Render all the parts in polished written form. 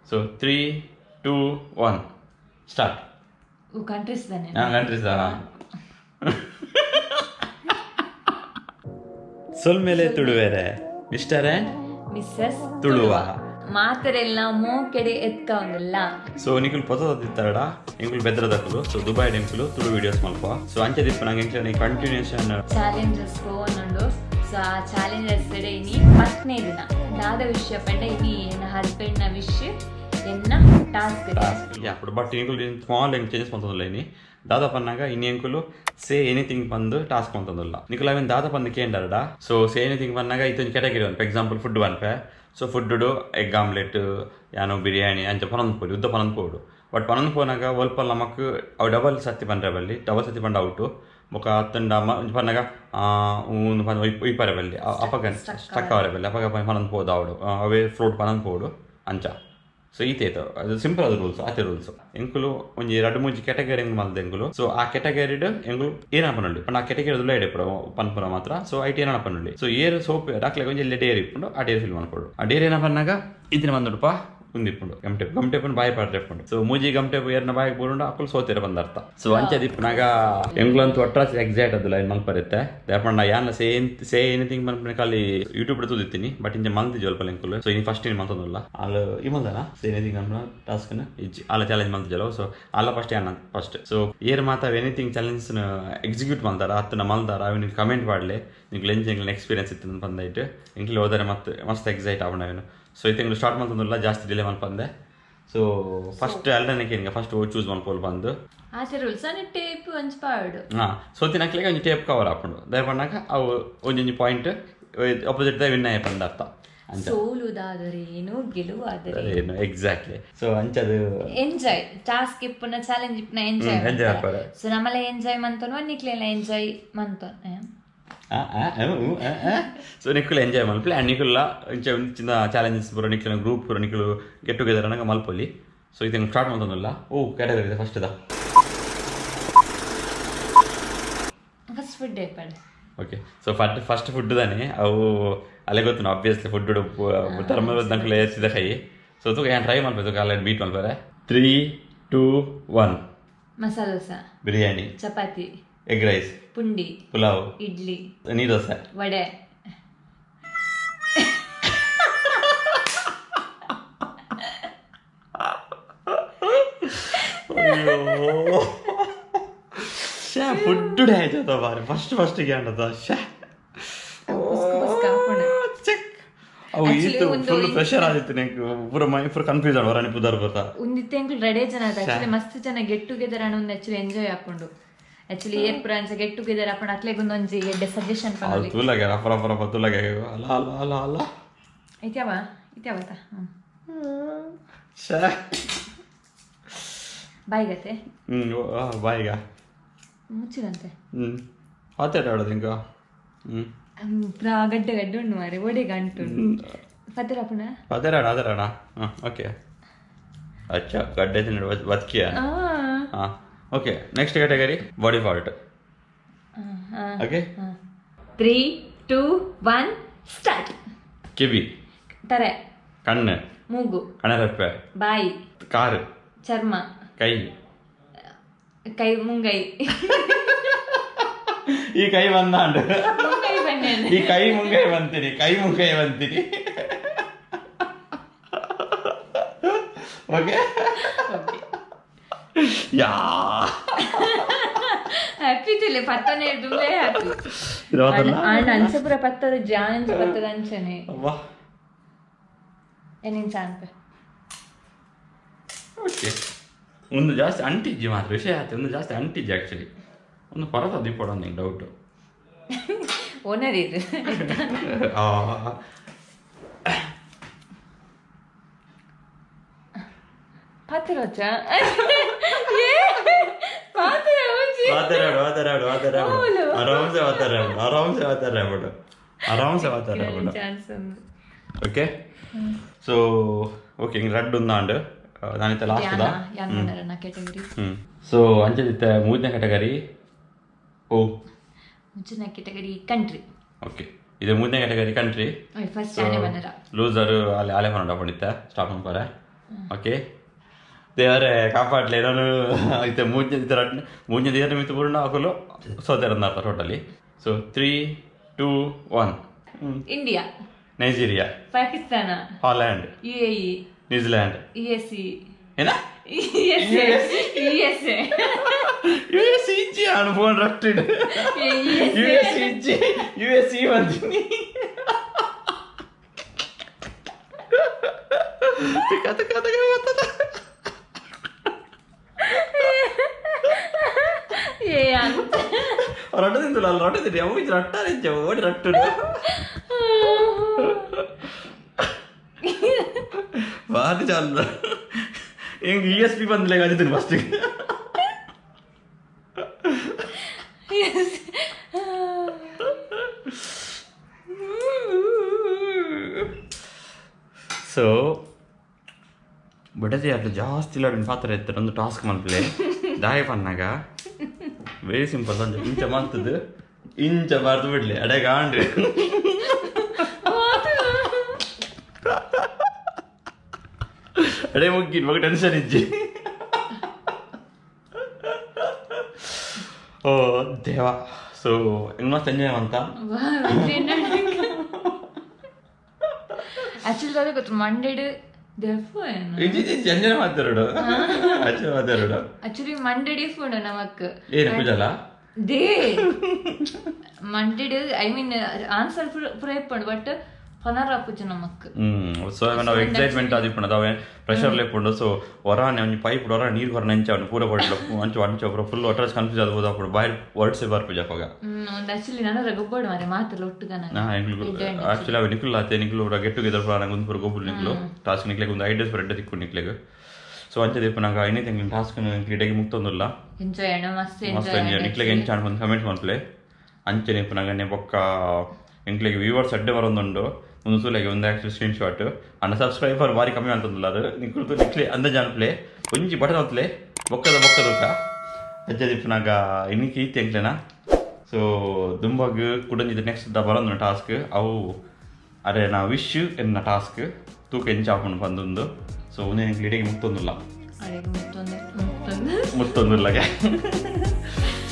So 3 2 1 start. ಓ countries ತಾನೆ? ಹಾ, countries. ಸೊಲ್ಮೆಲೆ ತುಳುವೆರೆ, mister ಅಂಡ್ missus Tuluva. ಮಾತರೆಲ್ಲ ಮೋಕೆಡೆ ಎತ್ಕ ಒಂದಿಲ್ಲ. ಸೊ ನಿಕುಲು ಪೊಸದಿತ್ತಾರಡ ಎಂಕುಲು ಬೆದ್ರದಕುಲು. ಸೊ ದುಬೈ ಎಂಕುಲು ತುಳು ವಿಡಿಯೋಸ್ ಮಲ್ಪ. ಸೊ ಅಂಚೆ ದಿಪ್ಪ ನಂಗೆ ಎಂಕ್ಲೆನ ಕಂಟಿನ್ಯೂಷನ್ ಚಾಲೆಂಜಸ್ ಪೋವೊಂದುಂಡು. ಸೊ ಆ ಚಾಲೆಂಜಸ್ ಇನಿ 10ನೇ ದಿನ. ದಾದ ವಿಷಯ ಪಂಡ ಇನಿ ಎನ್ನ ಹಸ್ಬೆಂಡ್ ನ ವಿಶ್, ಎನ್ನ ಟಾಸ್ಕ್. ಅప్పుడు ಬಟ್ ಎಂಕುಲು ಸ್ಮಾಲ್ ಎಂಕ್ ಚೇಂಜಸ್ ಮಂತೊಂದುಲ್ಲ. ಇನಿ ದಾದ ಪನ್ನಾಗ ಇನಿ ಎಂಕುಲು ಸೇ ಎನಿಥಿಂಗ್ ಪಂದು ಟಾಸ್ಕ್ ಮಂತೊಂದುಲ್ಲ. ನಿಕುಲು ಅವೆನ್ ದಾದ ಪಂದು ಕೇಂಡಾರಡ, ಸೊ ಸೇ ಎನಿಥಿಂಗ್ ಪನ್ನಾಗ ಇತ್ತೊಂಜಿ category one, for example food ಪನ್ಪೆ. ಸೊ ಫುಡ್ ಎಗ್ ಆಮ್ಲೆಟ್ ಯಾನೋ ಬಿರಿಯಾನಿ ಅಂಚ ಪನೊಂದು ಪೋಲಿ, ಉದ್ದ ಪನೊಂದು ಪೋಡು. ಬಟ್ ಪನೊಂದು ಪೋನಾಗ ಒಲ್ಪ ನಮಕ್ ಅವು ಡಬಲ್ ಸತ್ತಿ ಪನ್ರೆ ಬಲ್ಲಿ. ಡಬಲ್ ಸತ್ತಿ ಪಂಡ ಔಟು. ಬೊಕ ಅತ್ತಂಡ ಒಂಜಿ ಪನ್ನಗ ಊಂದು ಪಂದ್ ಒಯ್ಪರೆ ಬಲ್ಲಿ, ಅಪಗ ಸ್ಟಕ್ ಅವರೆ ಬಲ್ಲಿ, ಅಪಗ ಪನೊಂದು ಪೋದು ಅವಡು ಅವೇ ಫ್ಲೋಟ್ ಪನೊಂದು ಪೋಡು ಅಂಚ. ಸೊ ಈತೇತ ಅದು ಸಿಂಪಲ್ ಅದು ರೂಲ್ಸ್, ಆತೆ ರೂಲ್ಸ್. ಎಂಕುಲು ಒಂಜಿ ರಡ್ಡ್ ಮೂಜಿ ಕ್ಯಾಟಗರಿ ಎಂಕ್ ಮಲ್ದ ಎಂಕುಲು. ಸೊ ಆ ಕ್ಯಾಟಗರಿಡ್ ಎಂಕುಲು ಏನ ಪನೊಲಿ ಪಂಡ ಆ ಕ್ಯಾಟಗರಿ ಉಲ್ಲ ಇಡೆ ಪನ್ಪುನ ಮಾತ್ರ. ಸೊ ಐಟ್ ಏನ ಪನೊಲಿ. ಸೊ ಏರ್ ಸೋಪ್ ಡಾಕ್ಲೆಗ್ ಒಂಜಿ ಡೇರ್ ಇಪ್ಪುಂಡು, ಆ ಡೇರ್ ಫಿಲ್ ಮಲ್ಪೊಡು. ಆ ಡೇರ್ ಏನ ಪನ್ನಾಗ ಇತ್ತಿನ ಬಂದುಡುಪ ಉಂದಿಪ್ಪುಂಡು ಗಮ್ ಟೇಪ್. ಗಮ್ ಟೇಪ್ ಬಾಯಿ ಪಾಡ್ರೆ ಇಪ್ಪುಂಡು. ಸೊ ಮೂಜಿ ಗಮ್ ಟೇಪ್ ಏರ್ನ ಬಾಯಿಗೆ ಬೂರುಂಡು ಅಕುಲು ಸೋತಿರ ಬಂದರ್ಥ. ಸೊ ಅಂಚೆ ದಿಪ್ಪುನಾಗ ಎಂಕುಲಂತೂ ಒಟ್ರಾಸಿ ಎಕ್ಸಾಕ್ಟ್ ಅದು ಲೈನ್ ಮಲ್ಪರಿತ್ತೆ. ದಾಯೆ ಯಾನ್ ಸೇ ಸೇ ಎನಿಥಿಂಗ್ ಪನ್ಪಿನ ಖಾಲಿ ಯೂಟ್ಯೂಬ್ ತೂದಿತ್ತೀನಿ, ಬಟ್ ಇಂಚ ಮಲ್ತಿಜಿ ಅಲ್ಪ ಎಂಕುಲು. ಸೊ ಇನಿ ಫಸ್ಟ್ ಇನಿ ಮಲ್ತೊಂದುಲ್ಲ. ಆಲ್ ಈ ಮಲ್ದನ ಸೇ ಎನಿಥಿಂಗ್ ಅನ್ಪುನ ಟಾಸ್ಕ್ ಇಜ್ಜಿ, ಆಲ ಚಾಲೆಂಜ್ ಮಲ್ತಿಜಲ್ಲ. ಸೊ ಆಲ ಫಸ್ಟ್ ಯಾನ್ ಫಸ್ಟ್. ಸೊ ಏರ್ ಮಾತ ಎನಿಥಿಂಗ್ ಚಾಲೆಂಜ್ ಎಕ್ಸಿಕ್ಯೂಟ್ ಮಲ್ತಾರ ಅತ್ತನ ಮಲ್ತಾರ ಅವಿನ ಕಮೆಂಟ್ ಪಾಡ್ಲೆ, ನಿಂಗೆ ಎಂಚ ಎಂಕ್ಲೆನ ಎಕ್ಸ್ಪೀರಿಯನ್ಸ್ ಇತ್ತು ಪಂದೈಟ್. ಎಂಕ್ಲೆ ಹೋದರೆ ಮತ್ತೆ ಮಸ್ತ್ ಎಕ್ಸೈಟ್ ಆವಣ ಅವೇನು. ಸೊ ಈ ತಿಂಗಳು ಸ್ಟಾರ್ಟ್ ಮಲ್ತೊಂದುಲ್ಲ, ಜಾಸ್ತಿ ಡಿಲೇ ಮಲ್ಪಂದೆ. ಸೊ ಫಸ್ಟ್ ಅಲ್ಲನಕ್ಕೆ ಫಸ್ಟ್ ಚೂಸ್ ಮಲ್ಪೋಲ್ ಬಂದು. ಆಚೆ ರೂಲ್ಸ್ ಅನ್ನ ಟೇಪ್ ಒಂಜಿ ಪಾಡು. ಹಾಂ, ಸೋತಿನಕ್ಲೆಗ್ ಒಂಜಿ ಟೇಪ್ ಕವರ್ ಆಪುಂಡು. ದಾಯೆ ಪನ್ನಾಗ ಅವು ಒಂಜೊಂಜಿ ಪಾಯಿಂಟ್ ಅಪೋಸಿಟ್ ದ ವಿನ್ ಆಯ ಪಂದ್ ಅರ್ಥ ಅಂಚ. ಸೋಲುದಾದರೇನು, ಗೆಲುವಾದರೆ ಏನು, ಎಕ್ಸಾಕ್ಟ್ಲಿ. ಸೊ ಅಂಚದು. ಎಂಜಾಯ್ ಟಾಸ್ಕ್ ಇಪ್ಪುನ, ಚಾಲೆಂಜ್ ಇಪ್ಪುನ ಎಂಜಾಯ್. ಎಂಜಾಯ್ ಮಲ್ಪರೆ. ಸೊ ನಮ್ಮಲ್ಲ ಎಂಜಾಯ್ ಮಂತೊನು, ನಿಕ್ಲೆಲ್ಲ ಎಂಜಾಯ್ ಮಂತೊನ್. ಸೊ ನಿಕ್ಕುಲು ಎಂಜಾಯ್ ಮಲ್ಪಲೆ ಆ್ಯಂಡ್ ನಿಕುಲ್ಲ ಇಂಚ ಚಿನ್ನ ಚಾಲೆಂಜಸ್ ಪೂರ ನಿಕ್ಲೆನ ಗ್ರೂಪ್ ಪೂರ ನಿಕುಲು ಗೆಟ್ ಟುಗೆದರ್ ಅನಗ ಮಲ್ಪೊಲಿ. ಸೊ ಇದು ಸ್ಟಾರ್ಟ್ ಮಲ್ತೊಂದುಲ್ಲ. ಓ category first the first food ಏಪಡ್. Okay, so first first food ತಾನೆ ಅವು ಅಲ್ಲೇ ಗೊತ್ತು. ಆಬ್ವಿಯಸ್ಲಿ ಫುಡ್ ಧರ್ಮದ ಎತ್ತಿದ ಕೈ. ಸೊ ತುಕ ಏನು ಟ್ರೈ ಮಲ್ಪೆ, ಅಲ್ಲೇ ಬೀಟ್ ಮಲ್ಪರೆ. 3 2 1. ಮಸಾಲ ದೋಸೆ. ಬಿರಿಯಾನಿ. ಚಪಾತಿ. Egg rice. ಪುಂಡಿ. ಪುಲಾವ್. ಇಡ್ಲಿ. ನೀರು ದೋಸೆ. ವಡೆ. ಅಯ್ಯೋ ಶ್ಯಾ, ಫುಡ್ ಡ್ಯಾಜ್ ಬಾರಿ ಫಸ್ಟ್ ಫಸ್ಟ್ ಆಂಡದ ಶ್ಯಾ. ಪುಸ್ಕು ಪುಸ್ಕು ಆಪುಂಡು. ಚೆಕ್ ಅವು Actually, ಈತು ಒಂದು ಫುಲ್ ಪ್ರೆಷರ್ ಆದಿತ್ತು ನೆಂಕ್ ಪೂರ ಮೈ ಪೂರ ಕನ್ಫ್ಯೂಸ್ ಆಡ್ ಹೊರನಿ ಪುದರ್ ಬರ್ತಾ. ಒಂದಿತ್ತೆ ಎಂಕುಲು ರೆಡಿ ಜನ ಆಯ್ತು. ಆಕ್ಚುಲಿ ಮಸ್ತ್ ಜನ ಗೆಟ್ ಟುಗೆದರ್ ಅಣ್ಣ ಒಂದು ಆಕ್ಚುಲಿ ಎಂಜಾಯ್ ಆಪುಂಡು. ಆಕ್ಚುಲಿ ಏರ್ ಪುರ ಅಂಚ ಗೆಟ್ ಟುಗೆದರ್ ಆಪುಂಡು, ಅಕ್ಲೆಗ್ ಒಂದೊಂಜಿ ಎಡ್ಡೆ ಸಜೆಷನ್ ಅದು ಪನೊಲಿ. ತೂಲಗೆ ರಫ ರಫ ರಫ ತೂಲಗೆ ಅಲ್ಲ ಅಲ್ಲ ಅಲ್ಲ ಅಲ್ಲ. ಇತ್ಯಾವ ಇತ್ಯಾವತ್ತ. ಶ್ಯಾ. ಬಾಯ್ಗತೆ. ಬಾಯಿಗ. ಮುಚ್ಚಿದಂತೆ. ಆತೇಟ ಆಡೋದು ಇಂಕ ಪುರ ಗಡ್ಡೆ ಗಡ್ಡೆ ಉಂಡು ಮಾರೆ, ಒಡೆ ಗಂಟು ಪತ್ತರ ಪುನ. ಅದೇರಾಡ ಅದೇರಾಡ. ಹಾಂ, ಓಕೆ. ಅಚ್ಚಾ, ಗಡ್ಡೆ ತಿನ್ನಡು ಬದುಕಿಯ. ಹಾಂ, okay. Next category body part. Okay. 3 2 1 start. ಕಿವಿ. ತರೆ. ಕಣ್ಣು. ಮೂಗು. ಕಣರೆಪ್ಪೆ. ಬಾಯಿ. ಕಾರು. ಚರ್ಮ. ಕೈ. ಕೈ ಮುಂಗೈ. ಈ ಕೈ ಬಂದಾಂಡು. ಮುಂಗೈ ಬನ್ನಿ. ಈ ಕೈ ಮುಂಗೈ ಬಂತೀನಿ, ಕೈ ಮುಂಗೈ ಬಂತೀನಿ. ಓಕೆ. ಯಾ. ಹ್ಯಾಪಿ ತಿಲೆ ಪತ್ತನೆ ಇರ್ದುಲೇ ಹ್ಯಾಪಿ. ಆಂಡ್ ಅಂಚಪುರ ಪತ್ತದ ಜಾಂಚ ಪತ್ತದ ಅಂಚನೆ. ಅವ್ವಾ. ಏನಿನ್ ಚಾನ್ಪೆ. ಓಕೆ, ಒಂದು ಜಾಸ್ತಿ ಅಂಟಿಜ್ಜಿ ಮಾತ್ರ ವಿಷಯ ಆಯ್ತು. ಒಂದು ಜಾಸ್ತಿ ಅಂಟಿಜ್ಜಿ ಆ್ಯಕ್ಚುಲಿ. ಒಂದು ಪರತ ದೀಪಡ ನಿಂಗೆ ಡೌಟು. ಓನರ್ ಇದು. ಪಾತ್ರ ಪಾತ್ರ. ಮಾತಾಡು ಮಾತಾಡು ಮಾತಾಡು. ಆರಾಮ್ಸೆ ಮಾತಾಡು, ಆರಾಮ್ಸೆ ಮಾತಾಡು, ಆರಾಮ್ಸೆ ಮಾತಾಡು. ಚಾನ್ಸ್. ಓಕೆ, ಸೊ ಓಕೆ, ಹಿಂಗೆ ರಡ್ಡ್ ಉಂದಾಂಡ್ ನಾನಿತ್ತ ಲಾಸ್ಟ್ ದಾ. ಯಾನ್ ಕ್ಯಾಟಗರಿ. ಹ್ಞೂ, ಸೊ ಅಂಚದಿತ್ತ ಮೂರನೇ ಕ್ಯಾಟಗರಿ ಓ. ಮುಂಚಿನ ಕ್ಯಾಟಗರಿ ಕಂಟ್ರಿ. ಓಕೆ, ಇದು ಮೂರನೇ ಕ್ಯಾಟಗರಿ ಕಂಟ್ರಿ. ಫಸ್ಟ್ ಯಾನೆ ಬಂದರ. ಲೂಸರ್ ಅಲ್ಲಿ ಆಲೆ ಪನ್ನಡ ಪಂಡಿತ್ತ ಸ್ಟಾರ್ಟ್ ಮಾಡ್ಪಾರೆ. ಓಕೆ, ದೇವರೇ ಕಾಪಾಡ್ಲಿ. ನಾನು ಇತ್ತೆ ಮೂಜನೇ ಇತ್ತೆ ರಡ್ಡ್ ಮೂಜನೇ ದೇವರ ಮಿತ್ತು ಪೂರ್ಣ ಅಕುಲು ಸೋತೆರಂದಾತ totally. So 3, 2, 1. India. Nigeria. Pakistan. Holland. UAE. New Zealand. USC. ಏನ? USA, USA. U S ಇಜ್ಜಿ, ನಾನು ಫೋನ್ ರಟ್ಟಿಡ್. ಯು ಎಸ್ ಇಜ್ಜಿ, ಯು ಎಸ್ ಇ ಬಂದಿನಿ. ತಿಕ್ಕ ತಿಕ್ಕ ತಿಕ್ಕ ಬರ್ತದೆ. ಏ ಅಂತ. ರೊಟ್ಟ ತಿಂದಿಲ್ಲ ಅಲ್ಲ, ರೊಟ್ಟ ತಿಂಡಿ ಅವು ಇಜ್ಜಿ, ರಟ್ಟಾರೆ ಇಜ್ಜಿ ಅವು ಓಡಿ ರಟ್ಟು ಭಾರಿ ಚಾಲು. ಹಿಂಗೆ ಇ ಎಸ್ ಪಿ ಬಂದಿಲ್ಲ ಅಜಿತೀನಿ ಫಸ್ಟ್. ಸೊ ಬಡದೆ ಅಟ್ಲು ಜಾಸ್ತಿ ಇಲ್ಲ ಪಾತ್ರ ಇತ್ತು ಒಂದು ಟಾಸ್ಕ್ ಮನ್ಪ್ಲೆ ದಾಯ ಪನ್ನಾಗ ವೆರಿ ಸಿಂಪಲ್. ಸಂಜೆ ಇಂಚ ಮಂತದ್ದು ಇಂಚ ಬಾರ್ದು ಬಿಡ್ಲಿ ಅಡೆ ಗಾಂಡ್ರಿ. ಅಡೆ ಮುಗ್ಗಿ ಮಗ ಟೆನ್ಷನ್ ಇಜ್ಜಿ. ಓ ದೇವ. ಸೊ ಹೆಂಗ್ ಮಸ್ತ್ ಎಂಜಾಯ್ ಅಂತ. ಆಕ್ಚುಲಿ ಅದೇ ಗೊತ್ತು ಮಂಡೆಡ್ ದೆಫ್. ಎಂಜಾಯ್ ಮಾತಾಡು, ಆಚೆ ಮಾತಾಡು. ಆಕ್ಚುಲಿ ಮಂಡೆಡ್ ಇಫುಂಡು ನಮಕ್. ಏನು ಪೂಜಲ್ಲ? They ಮಂಡೆಡ್ I mean answer ಪೂರ ಇಪ್ಪುಂಡು, ಬಟ್ ಪನರ ಪೂಜೆ ನಮಕ್. ಸೊ ನಾವು ಎಕ್ಸೈಟ್ಮೆಂಟ್ ಆದಿಪ್ಪುಂಡು, ಅವೆ ಪ್ರೆಷರ್ ಲೇಪುಂಡು. ಸೊ ಹೊರಾನೆ ಒಂಜಿ ಪೈಪ್ ಹೊರ ನೀರು ಹೊರ ನೆಂಚ ಅವನು ಪೂರ ಕೊಡ್ಲ ಅಂಚು ಅಂಚು ಫುಲ್ ವಾಟರ್ಸ್ ಕನ್ಫ್ಯೂಸ್ ಆದ ಅప్పుడు ಬಾಯ್ ವರ್ಡ್ಸ್ ಬರ್ಪುಜ ಅಪಗ. ಒಂದು ಆಕ್ಚುಲಿ ನನ್ನ ಗೊಬ್ಬಡು ಮಾರೆ ಮಾತೆಲ್ಲ ಒಟ್ಟುಗನ. ಆಕ್ಚುಲಿ ಅವೆ ನಿಕ್ಲು ಆತೆ ನಿಕ್ಲು ಪೂರ ಗೆಟ್ ಟುಗೆದರ್ ಪೂರ ನಂಗೆ ಒಂದು ಪೂರ ಗೊಬ್ಬರು ನಿಕ್ಲು ಟಾಸ್ಕ್ ನಿಕ್ಲೆಗ್ ಒಂದು 5 ಡೇಸ್ ಪೂರ ಎಡ್ಡೆ ತಿಕ್ಕು ನಿಕ್ಲೆಗ್. ಸೊ ಅಂಚ ದೀಪ ನಂಗೆ ಎನಿಥಿಂಗ್ ಟಾಸ್ಕ್ ಇಡೆಗೆ ಮುಕ್ತೊಂದುಲ್ಲ. ಎಂಜಾಯ್ ಅಣ್ಣ, ಮಸ್ತ್. ಮಸ್ತ್ ಎಂಜಾಯ್. ಎಂಜಾಯ್. ನಿಕ್ಲೆಗ್ ಎಂಚ ಒಂದು ಕಮೆಂಟ್ ಮನ್ಪ್ಲೆ. ಅಂಚನೆ ಇಪ್ಪುನಗನೆ ಬೊಕ್ಕ ಎಂಕ್ಲೆಗ್ ವ್ಯೂವರ್ಸ್ ಅಡ್ಡೆ ಬರೊಂದುಂಡು. ಒಂದು ಸೂಲೆಗೆ ಒಂದು ಆಕ್ಚುಲಿ ಸ್ಕ್ರೀನ್ ಶಾಟ್ ಅಂಡ ಸಬ್ಸ್ಕ್ರೈಬರ್ ಬಾರಿ ಕಮ್ಮಿ ಅಂತಂದಿಲ್ಲ. ಅದು ನಿಕ್ಲು ನಿಕ್ಲೆ ಅಂದಾಜು ಅನ್ಪ್ಲೆ, ಒಂಜಿ ಬಟನ್ ಒತ್ಲೆ ಬೊಕ್ಕದ ಬೊಕ್ಕದ ಅಜ್ಜ ದಿಪ್ಪುನಾಗ ಇನ್ನಿಕ್ಕೆ ಈತೆ ಎಂಕ್ಲೆನ. ಸೊ ದುಂಬಗ್ ಕುಡಂಜಿದ ನೆಕ್ಸ್ಟ್ the ಬರೊಂದು ಟಾಸ್ಕ್ ಅವು ಅರೆ ನಾ ವಿಶ್ ಎನ್ನ ಟಾಸ್ಕ್ ತೂಕ ಎಂಚ ಆಪುಂಡು ಪಂದೊಂದು. ಸೊ ಒಂದೇ ಎಂಕ್ಲೆ ಇಡೆಗೆ ಮುಕ್ತೊಂದುಲ್ಲ. ಅಡೆಗೆ ಮುತ್ತೊಂದು ಮುತ್ತೊಂದು. ಮುತ್ತೊಂದುಲ್ಲಗೆ.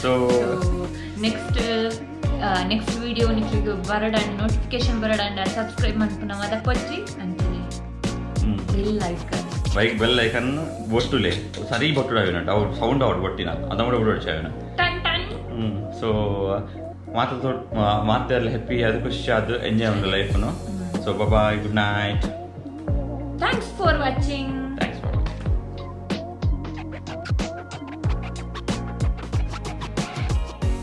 ಸೊ ನೆಕ್ಸ್ಟ್ ನೆಕ್ಸ್ಟ್ ವಿಡಿಯೋ ನಿಕ್ಲಿಗೆ ಬರಡಂಡ್ ನೋಟಿಫಿಕೇಶನ್ ಬರಡಂಡ ಸಬ್ಸ್ಕ್ರೈಬ್ ಮನ್ಪುನ ಮದಕ್ಕೊಚ್ಚಿ ಅಂಚನೆ bell icon. Bike bell icon ಬೊಟ್ಟುಲೆ ಸರಿ ಬೊಟ್ಟುಡು ಅವಿನಟ್ ಅವು ಸೌಂಡ್ ಅವಡು ಬೊಟ್ಟಿನ ಅದ ಕೂಡ ಬೊಟ್ಟು ಅವಿನ. Ton ton. ಸೊ ಮಾತು ಮಾತೆಲ್ಲ ಹ್ಯಾಪಿ ಅದು ಖುಷಿ ಅದು ಎಂಜಾಯ್ ಉಂಡು ಲೈಫ್ನು. So bye, good night. Thanks for watching.